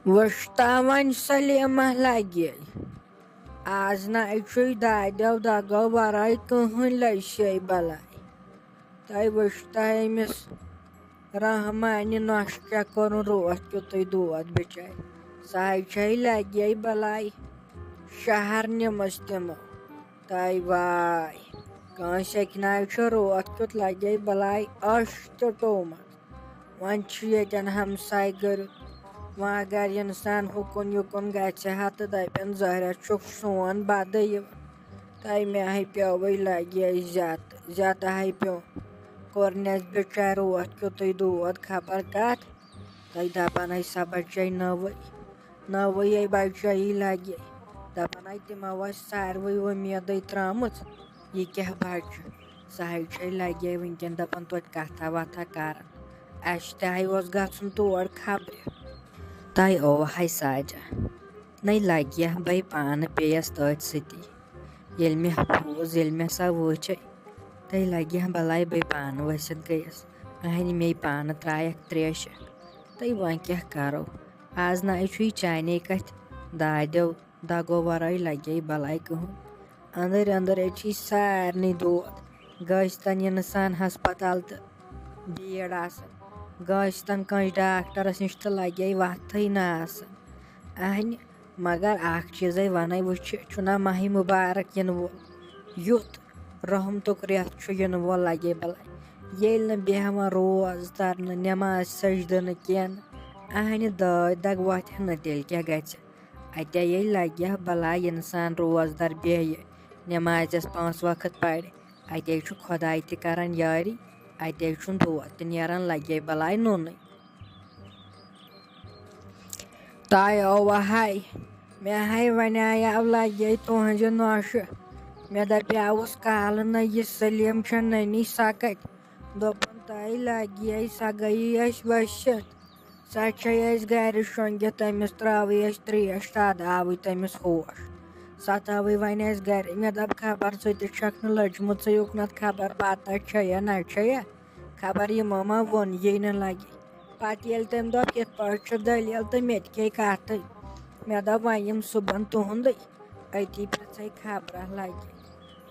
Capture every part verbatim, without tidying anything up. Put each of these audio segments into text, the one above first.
وٕچھتا وۄنۍ سلیمہ لگے، آز نہ چھُے دادیو دگو ورٲے کٕہٕنۍ لَسے بلاے۔ تۄہہِ وٕچھتا أمِس رحمانہِ نۄشہِ کیٛاہ کوٚرُن روتھ کیُتھُے دود بِچارِ۔ سۄ ہے چھے لگے بلاے، شہر نِمٕژ تِمو۔ تۄہہِ واے، کٲنٛسہِ اَکہِ نایہِ چھُ روتھ کیُتھ لگے بلاے اَش تہِ ٹومُت۔ وۄنۍ چھُ ییٚتٮ۪ن ہمساے گٔرِتھ۔ وۄنۍ اگر اِنسان ہُکُن یُکُن گژھِ ہا تہٕ دَپن، ظٲہرہ چھُکھ سون بدٕ یِوان۔ تۄہہِ مےٚ ہے پیوٚوُے لگے زیادٕ، زیادٕ ہے پیوٚو۔ کوٚرنَس بِچارِ روتھ کیُتھُے دود خبر کَتھ۔ تۄہہِ دَپان ہے سۄ بَچے نٔوٕے، نٔوٕے ہے بَچے یی لگے۔ دَپان ہے تِمو ٲسۍ ساروٕے وۄمیدٕے ترٛٲمٕژ، یہِ کیٛاہ بَچہِ؟ سۄ ہے چھے لگے وٕنکٮ۪ن دَپان توتہِ کَتھا وَتھا کَران۔ اَسہِ تہِ ہے اوس گژھُن تور خبرِ۔ تۄہہِ اوٚوا ہے ساجا؟ نَے لگہِ ہا بَے پانہٕ پیٚیَس تٔتھۍ سۭتی۔ ییٚلہِ مےٚ بوٗز، ییٚلہِ مےٚ سۄ وٕچھے، تۄہہِ لگہِ ہا بلاے بَے پانہٕ ؤسِتھ گٔیَس۔ اہنہِ مے پانہٕ ترٛایَکھ ترٛیشہِ۔ تہٕ وۄنۍ کیٛاہ کَرو؟ آز نہ چھُے چانے کَتھِ دادیو دگو ورٲے لگے بلاے کٕہٕنۍ۔ أنٛدٕرۍ أنٛدٕرۍ چھِ سارنٕے دود۔ گٔژھتن اِنسان ہسپتال تہٕ بیٖڑ آسان۔ گٔژھتن کٲنٛسہِ ڈاکٹرس نِش تہٕ لگے وتھٕے نہٕ آسان۔ اہنہِ، مگر اکھ چیٖزے ونے، وٕچھِ، چھُنہ ماہِ مُبارک یِنہٕ وول۔ یُتھ رحمتُک رٮ۪تھ چھُ یِنہٕ وول لگے بلاے۔ ییٚلہِ نہٕ بیٚہوان روز ترنہٕ، نٮ۪ماز سجدٕ نہٕ کینٛہہ نہٕ، اہنہِ دٲدۍ دگ وۄتھِ نہٕ، تیٚلہِ کیٛاہ گژھِ؟ اتے ییٚلہِ لگہِ ہا بلاے اِنسان روزدار بیٚہہِ، نٮ۪مازٮ۪س پانٛژھ وقت پرِ، اتے چھُ خۄداے تہِ کران یٲری، اتے چھُنہٕ دود تہِ نیران، لگے بلاے نوٚنُے۔ تۄہہِ اوٚوا ہے، مےٚ ہے ونیاو لگے تُہنٛزِ نۄشہِ۔ مےٚ دپیاوُس کالہٕ نہ، یہِ سلیٖم چھےٚ نٔنی سۄ کتہِ؟ دوٚپُن تۄہہِ لگے سۄ گٔیی اَسہِ ؤسِتھ۔ سۄ چھے اَسہِ گرِ شۄنٛگِتھ، تٔمِس ترٛٲوٕے اَسہِ ترٛیش، تَتھ آوٕے تٔمِس ہوش۔ سۄ تھٲوٕے وۄنۍ اَسہِ گرِ۔ مےٚ دوٚپ، خبر ژٕ تہِ چھَکھ نہٕ لٔجمٕژٕے اُکنَتھ، خبر پَتہ چھےٚ یا نہ چھےٚ یا، خبر یِمو ما ووٚن یی نہٕ لَگہِ۔ پَتہٕ ییٚلہِ تٔمۍ دوٚپ، یِتھ پٲٹھۍ چھُ دٔلیٖل، تہٕ مےٚ تہِ کھے کَتھٕے۔ مےٚ دوٚپ، وۄنۍ یِم صُبحن تُہُنٛدٕے، أتی پِرٛژھَے خبرا لَگہِ۔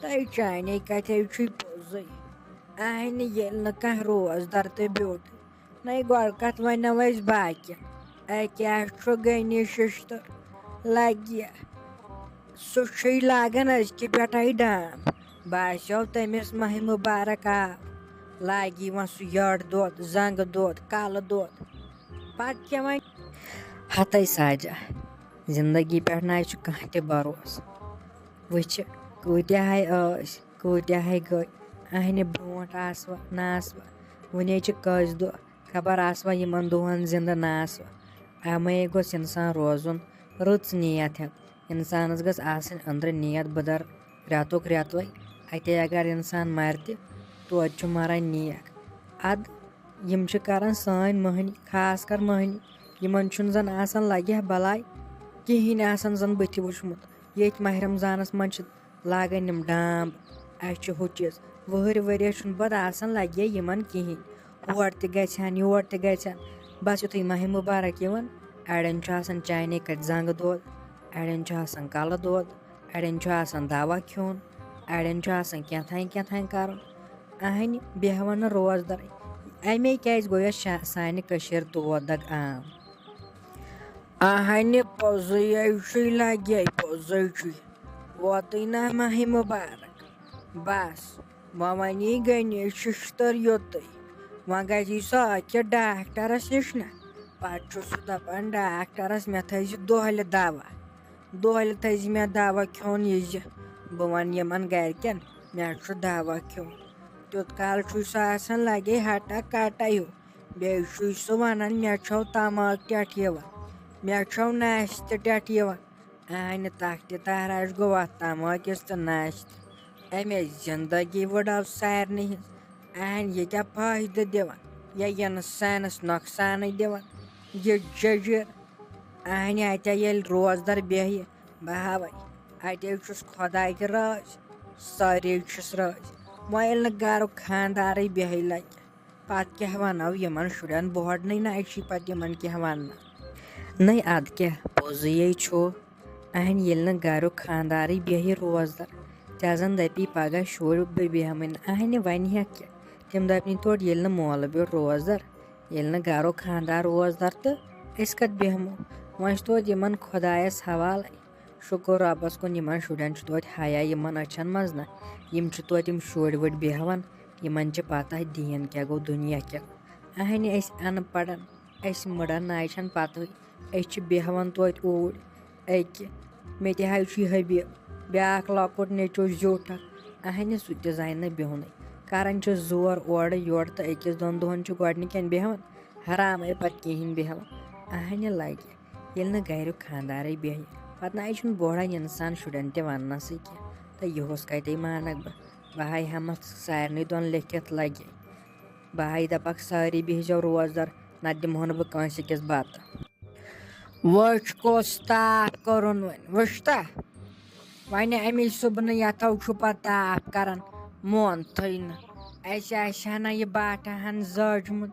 تۄہہِ چانے کَتھے چھُے پوٚزُے۔ اَہنہِ ییٚلہِ نہٕ کانٛہہ روزدَر تہٕ بیوٗٹھ۔ نَے گۄڈٕ کَتھ وَنو أسۍ باقیَن۔ اَتہِ کیٛاہ چھُ غنی شِشتٕر لَگہِ؟ سُہ چھُے لاگان أزکہِ پٮ۪ٹھَے ڈام۔ باسیو تٔمِس ماہِ مُبارک آو۔ لاگہِ یِوان سُہ یٔڈ دۄد، زنٛگہٕ دۄد، کَلہٕ دۄد۔ پَتہٕ کیٛاہ وَنہِ؟ ہَتَے ساجا، زِندگی پٮ۪ٹھ نَے چھُ کانٛہہ تہِ بَروسہٕ۔ وٕچھِ، کۭتیٛاہ ہے ٲسۍ، کۭتیٛاہ ہے گٔے۔ اَہنہِ برٛونٛٹھ آسوا، نہ آسوا۔ وٕنے چھِ کٔژ دۄہ۔ خبر آسوا یِمن دۄہن زِندٕ نہ آسوا۔ اَمے گوٚژھ اِنسان روزُن رٕژ نیت ہٮ۪تھ۔ اِنسانس گٔژھ آسٕنۍ أنٛدرٕ نیت بٕدر، رٮ۪تُک رٮ۪توے۔ اَتے اگر اِنسان مرِ تہِ، توتہِ چھُ مران نیک۔ اَدٕ یِم چھِ کران سٲنۍ مٔہنی، خاص کر مٔہنی، یِمن چھُنہٕ زن آسان لگہِ ہا بلاے کِہیٖنۍ آسان زن بٕتھِ وٕچھمُت۔ ییٚتھۍ ماہِ رمضانس منٛز چھِ لاگان یِم ڈامب، اَسہِ چھُ ہُہ چیٖز۔ وُہٕرۍ ؤرِیَس چھُنہٕ پَتہٕ آسان لَگہِ یِمَن کِہیٖنۍ۔ ہور تہِ گژھِ ہَن، یور تہِ گژھِ ہَن۔ بَس یُتھُے ماہِ مُبارک یِوان، اَڑٮ۪ن چھُ آسان چانے کَتہِ زنٛگہٕ دود، اَڑٮ۪ن چھُ آسان کَلہٕ دود، اَڑٮ۪ن چھُ آسان دَوا کھیوٚن، اَڑٮ۪ن چھُ آسان کینٛہہ تام کینٛہہ تام کَرُن۔ اَہَنہِ بیٚہوان نہٕ روزدَرٕے۔ اَمے کیٛازِ گوٚو یَتھ شا-، سانہِ کٔشیٖرِ دود دَگ عام۔ اَہَنہِ پوٚزُے ہے چھُے، لَگے پوٚزُے چھُے۔ ووتُے نہ ماہِ مُبارک۔ بس، وۄنۍ وَنی گٔنی شِشتٕر یوٚتُے۔ وۄنۍ گژھی سۄ أکِس ڈاکٹرَس نِش نہ۔ پَتہٕ چھُ سُہ دَپان ڈاکٹرَس، مےٚ تھٲیزِ دۄہلہِ دوا۔ دۄہلہِ تھٲیزِ مےٚ دوا کھیوٚن یہِ زِ بہٕ وَنہٕ یِمَن گَرِکٮ۪ن، مےٚ چھُ دوا کھیوٚن۔ تیوٗت کال چھُے سُہ آسان لَگے ہَٹا کَٹا ہیوٗ۔ بیٚیہِ چھُے سُہ وَنان، مےٚ چھَو تَماکھ ٹٮ۪ٹھ یِوان، مےٚ چھَو ناشتہٕ ٹٮ۪ٹھ یِوان۔ اَہَنہِ تَخ تہِ تَہراش گوٚو اَتھ تَماکِس تہٕ ناشتہٕ۔ اَمے زِندگی وٕڈٲو سارنٕے ہِنٛز۔ اَہَنہِ یہِ کیٛاہ فٲیدٕ دِوان؟ یہِ اِنسانَس نۄقصانٕے دِوان۔ یہِ جٔجیٖر۔ اَہَنہِ اَتہِ ییٚلہِ روزدَر بیٚہہِ، بہٕ ہاوَے۔ اَتے چھُس خۄداے تہِ رٲضۍ، سٲری چھِس رٲضۍ۔ وۄنۍ ییٚلہِ نہٕ گَرُک خانٛدارٕے بیٚہہِ لَگہِ، پَتہٕ کیٛاہ وَنو یِمَن شُرٮ۪ن؟ بوڈنٕے نہ چھُے پَتہٕ یِمَن کینٛہہ وَننہٕ۔ نَے اَدٕ کیٛاہ، پوٚزُے چھُ۔ اَہَنہِ ییٚلہِ نہٕ گَریُک خانٛدارٕے بیٚہہِ روزدَر، ژےٚ زَن دَپی پَگاہ شُرۍ بہٕ بیٚہمَے نہٕ۔ اَہَنہِ وَنہِ ہا کیٛاہ؟ تِم دَپنٕے توتہِ ییٚلہِ نہٕ مولہٕ بیوٚٹھ روزدَر، ییٚلہِ نہٕ گَرُک خانٛدار روزدَر تہٕ أسۍ کَتہِ بیٚہمو؟ وۄنۍ چھِ توتہِ یِمَن خۄدایَس حوالَے۔ شُکُر رۄبَس کُن، یِمَن شُرٮ۪ن چھُ توتہِ حیا یِمَن أچھَن منٛز نہ۔ یِم چھِ توتہِ یِم شُرۍ وُرۍ بیٚہوان، یِمَن چھِ پَتہ دیٖن کیٛاہ گوٚو، دُنیا کیٛاہ گوٚو۔ اَہَنہِ أسۍ اَن پَڑھن، اَسہِ مٕڑَن نہ چھَنہٕ پَتہٕے۔ أسۍ چھِ بیٚہوان توتہِ اوٗرۍ۔ أکہِ، مےٚ تہِ حظ چھُ یِہوٚے بیٚیہِ بیٛاکھ لۄکُٹ نیٚچوٗ زیوٗٹھ اَکھ۔ اَہَنہِ سُہ تہِ زانہِ نہٕ بِہُنٕے۔ کَران چھِ زور اورٕ یورٕ تہٕ أکِس دۄن دۄہَن چھُ گۄڈٕنِکٮ۪ن بیٚہوان، حرامَے پَتہٕ کِہیٖنۍ بیٚہوان۔ اَہَنہِ لَگہِ، ییٚلہِ نہٕ گَریُک خانٛدارٕے بیٚہہِ، پَتہٕ نہ چھُنہٕ بوڑَن اِنسان شُرٮ۪ن تہِ وَننَسٕے کینٛہہ۔ تہٕ یِہُس کَتہِ مانَکھ بہٕ؟ بہٕ ہاے ہٮ۪مَتھ سارنٕے دۄن لیٚکھِتھ لَگہِ۔ بہٕ ہاے دَپَکھ سٲری بِہزیو روزدَر، نَتہٕ دِمہو نہٕ بہٕ کٲنٛسہِ أکِس بَتہٕ۔ وٕچھ کۄس تاپھ کوٚرُن وۄنۍ، وٕچھتا؟ وۄنۍ اَمی صُبنہٕ یَتھو چھُ پَتہٕ تاپھ کَران، مونتھٕے نہٕ۔ اَسہِ آسہِ ہا نہ یہِ باٹھا ہَن زٲجمٕژ،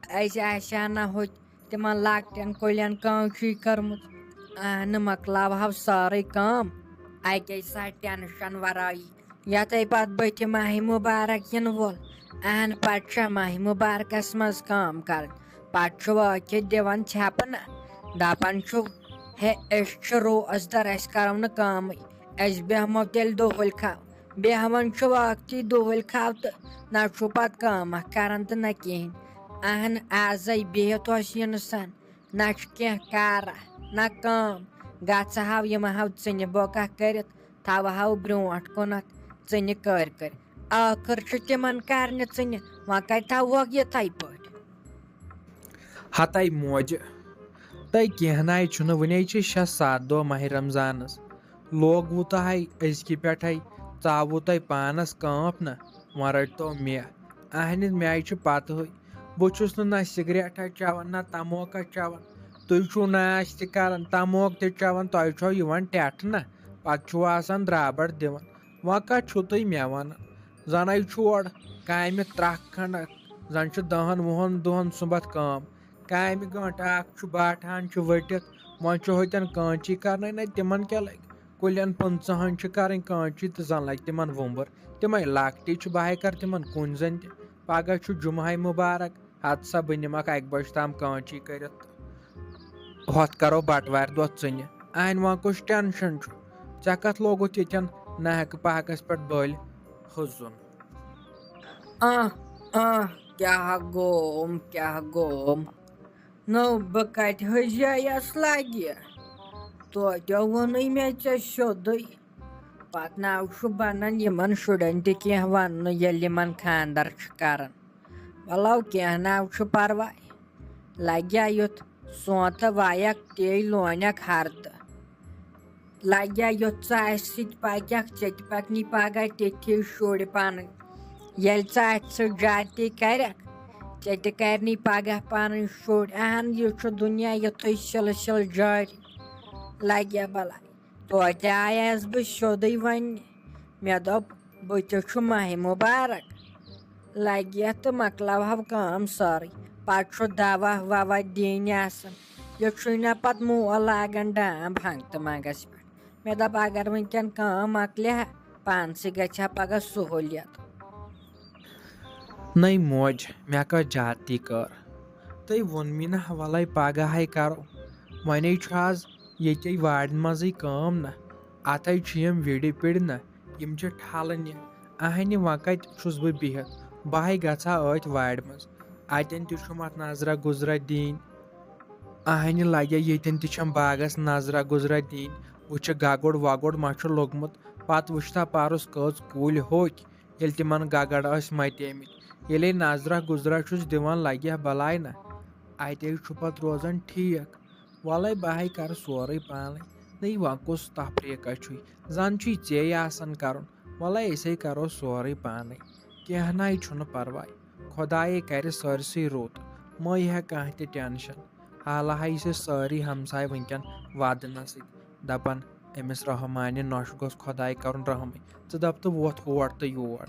اَسہِ آسہِ ہا نہ ہُتہِ تِمَن لۄکٹٮ۪ن کُلٮ۪ن کٲنچی کٔرمٕژ۔ اَہنہٕ مۄکلاوہو سٲرٕے کٲم، اَکے ساتہٕ ٹٮ۪نشَن وَرٲیی۔ یَتھَے پَتہٕ بٕتھِ ماہِ مُبارک یِنہٕ وول، اَہن پَتہٕ چھےٚ ماہِ مُبارکَس منٛز کٲم کَرٕنۍ۔ پَتہٕ چھُ وٲتِتھ دِوان ژھٮ۪پہٕ نہ، دَپان چھُ، ہے، أسۍ چھِ روزدَر، اَسہِ کَرو نہٕ کٲمٕے، أسۍ بیٚہمو تیٚلہِ دۄہَلۍ کھاو۔ بیٚہوان چھُ وقتی دۄہَلۍ کھاو تہٕ نہ چھُ پَتہٕ کٲمہ کَران تہٕ نہ کِہیٖنۍ۔ اَہن آزَے بِہِتھ اوس یِنہٕ سَن، نہ چھُ کینٛہہ کارا، نہ کٲم۔ گژھٕ ہاو یِمہٕ ہاو ژٕنہِ بوکہ کٔرِتھ، تھاوٕ ہاو برٛونٛٹھ کُنَتھ ژٕنہِ کٔرۍ کٔرۍ۔ ٲخٕر چھُ تِمَن کَرنہِ ژٕنہِ، وۄنۍ کَتہِ تھاوہوکھ یِتھَے پٲٹھۍ؟ ہَتَے موجہِ، تۄہہِ کینٛہہ نَے چھُنہٕ، وٕنے چھِ شےٚ سَتھ دۄہ ماہِ رمضانَس۔ لوگوُ تۄہَے أزکہِ پٮ۪ٹھَے، ژاوُ تۄہہِ پانَس کٲنٛپ نہ، وۄنۍ رٔٹۍتو مےٚ۔ اَہنہِ مےٚ چھِ پَتہٕے، بہٕ چھُس نہٕ نہ سِگریٹا چٮ۪وان، نہ تموکا چٮ۪وان۔ تُہۍ چھِو ناش تہِ کران، تموک تہِ چٮ۪وان، تۄہہِ چھو یِوان ٹٮ۪ٹھ نہ، پتہٕ چھُو آسان درابٹ دِوان۔ وۄنۍ کتھ چھِو تُہۍ مےٚ ونان؟ زنے چھُ اورٕ کامہِ ترکھ کھنڈ، زن چھُ دہن وُہن دۄہن سُمبتھ کٲم۔ کامہِ گٲنٹہٕ اکھ چھُ باٹھان چھُ ؤٹِتھ، وۄنۍ چھُ ہوٚتٮ۪ن کٲنچی کرنے نہ، تِمن کیٛاہ لگہِ؟ کُلٮ۪ن پٕنٛژٕہن چھِ کرٕنۍ کٲنچی تہٕ زن لگہِ تِمن وُمبُر۔ تِمے لۄکٹی چھِ، بہٕ ہاے کرٕ تِمن کُنۍ زٔنۍ تہِ۔ پگاہ چھُ جمعہ مبارک، ہتہٕ سا بہٕ نِمکھ اکہِ بجہِ تام کٲنچی کٔرِتھ۔ ہۄتھ کرو بٹوارِ دۄہ ژٕنہِ۔ اہنہِ وۄنۍ کُس ٹینشن چھُ؟ ژےٚ کتھ لوگُتھ ییٚتٮ۪ن نہکہٕ پہکس پٮ۪ٹھ بٔلۍ حُزُن؟ آہ، آہ، کیٛاہ گوم، کیٛاہ گوم؟ نو، بہٕ کتہِ حٔجییس لگہِ؟ توتہِ ووٚنُے مےٚ ژےٚ سیوٚدُے۔ پتہٕ ناو چھُ بنان یِمن شُرٮ۪ن تہِ کینٛہہ وننہٕ، ییٚلہِ یِمن خانٛدر چھُ کران۔ ولو، کینٛہہ ناو چھُ پرواے۔ لگیا یُتھ سونتہٕ وایکھ، تے لونکھ ہرتہٕ۔ لگیا یُتھ ژاسہِ سۭتۍ پککھ، ژےٚ تہِ پکنی پگاہ تِتھی شُرۍ پنٕنۍ۔ ییٚلہِ ژاسہِ سۭتۍ زیادتی کرکھ، ژےٚ تہِ کرنی پگاہ پنٕنۍ شُرۍ۔ اہن، یہِ چھُ دُنیا یُتھُے سلسلہٕ جٲری۔ لگیا بلاے۔ توتہِ آیس بہٕ سیوٚدُے وننہِ۔ مےٚ دوٚپ، بہٕ تہِ چھُ ماہِ مُبارک۔ لگہِ تہٕ مۄکلاوہو کٲم سٲرٕے۔ پتہٕ چھُ دوا ووا دِنۍ آسان۔ یہِ چھُے نہ پتہٕ مول لاگان ڈام ہنٛگتہٕ منٛگس پٮ۪ٹھ۔ مےٚ دوٚپ، اگر وٕنکٮ۪ن کٲم مۄکلہِ ہا، پانسٕے گژھِ ہا پگاہ سہوٗلیت۔ نٔے موج، مےٚ کٔر زیادتی کٔر۔ تُہۍ ووٚن مےٚ نہ، وَلَے پگاہَے کَرو۔ وۄنۍ چھُ آز ییٚتے وارِ منٛزٕے کٲم نہ۔ اَتھَے چھِ یِم وِڑِ پِڑِ نہ، یِم چھِ ٹھَلنہِ۔ اَہنہِ وۄنۍ کَتہِ چھُس بہٕ بِہِتھ؟ بہٕ ہَے گژھٕ ہا أتھۍ وارِ منٛز۔ اَتٮ۪ن تہِ چھُم اَتھ نظرہ گُزرہ دِنۍ۔ اَہنہِ لَگہِ ییٚتٮ۪ن تہِ چھَم باغَس نظرہ گُزرہ دِنۍ۔ وٕچھِ گَگُر وَگُر ما چھُ لوٚگمُت۔ پَتہٕ وٕچھِ تھا پَرُس کٔژ کُلۍ ہوٚکھۍ۔ ییٚلہِ تِمن گگر ٲسۍ متیمٕتۍ۔ ییٚلے نظرہ گُزرہ چھُس دِوان، لگہِ ہا بلاے نہ۔ اتے چھُ پتہٕ روزان ٹھیٖک۔ وَلَے بہٕ ہَے کرٕ سورُے پانے۔ نٔے وۄنۍ کُس تفریٖقہ چھُے؟ زن چھُے ژے آسان کرُن۔ وَلَے أسے کرو سورُے پانے۔ کینٛہہ نَے چھُنہٕ پرواے۔ خۄدایے کرِ سٲرسٕے رُت۔ مہ ہیٚہ کانٛہہ تہِ ٹینشن۔ حالہ ہَے چھِ سٲری ہمساے وٕنکٮ۪ن ودنہٕ سۭتۍ۔ دپان، أمِس رحمانہِ نۄشہِ گوٚژھ خۄداے کرُن رحمٕے۔ ژٕ دپ تہٕ وۄتھ ہور تہٕ یور۔